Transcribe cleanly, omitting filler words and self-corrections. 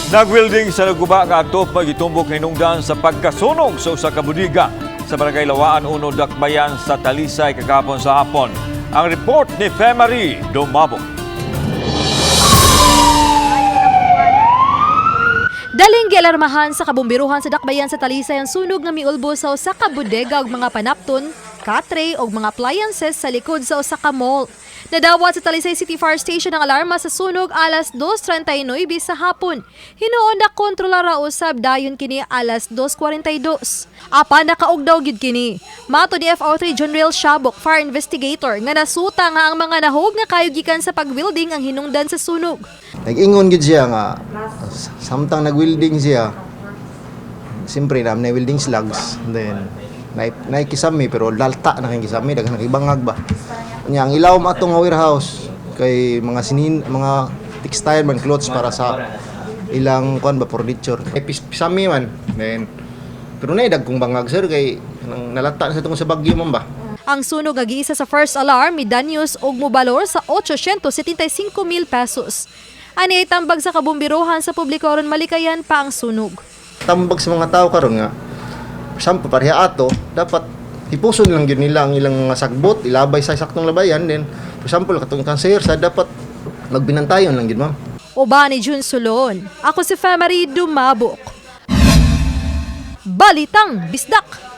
Nagwelding sa naguba nga adto pagitumbok hinungdan sa pagkasunog sa usa ka bodega sa Barangay Lawaan 1, Dakbayan sa Talisay kagahapon sa hapon. Ang report ni Femary Dumabok. Daling gialarmahan sa kabombiruhan sa Dakbayan sa Talisay ang sunog nga miulbo sa usa ka bodega og mga panapton, katre og mga appliances sa likod sa usa ka mall. Nadawat sa Talisay City Fire Station ang alarma sa sunog alas 2:39 sa hapon. Hinuon na kontrola ra usab dayon kini alas 2:42. Apan nakaugdaw gid kini. Mato ni FO3 John Real Shabok, fire investigator, nga nasuta nga ang mga nahog nga kayo gikan sa pagwelding ang hinungdan sa sunog. Nag-ingon gid siya nga samtang nag-welding siya. Siyempre na na welding slugs, then na kisame, pero lalta na kay kisame, daghan na bangag ba. Nya ang ilaw ato nga warehouse kay mga sinin, mga textile man, clothes para sa ilang kuan ba, furniture. Eh, pisami man, then pero na dagkong bangag, sir, kay nang nalata na sa tungkol sa Bagyo man ba. Ang sunog nga giisa sa first alarm midanyos og mobalor sa 875 mil pesos. Ani ay tambag sa kabombiruhan sa publiko aron malikayan pa ang sunog. Tambag sa mga tao karon nga sampo pareha ato, dapat hipuson lang gyud nila ang ilang mga sagbot, ilabay sa saktong labayan. Then for example katong cancer sa, dapat magbinantayon lang gyud, ma'am. Uban ni Jun Solon. Ako si Femary Dumabok. Balitang Bisdak!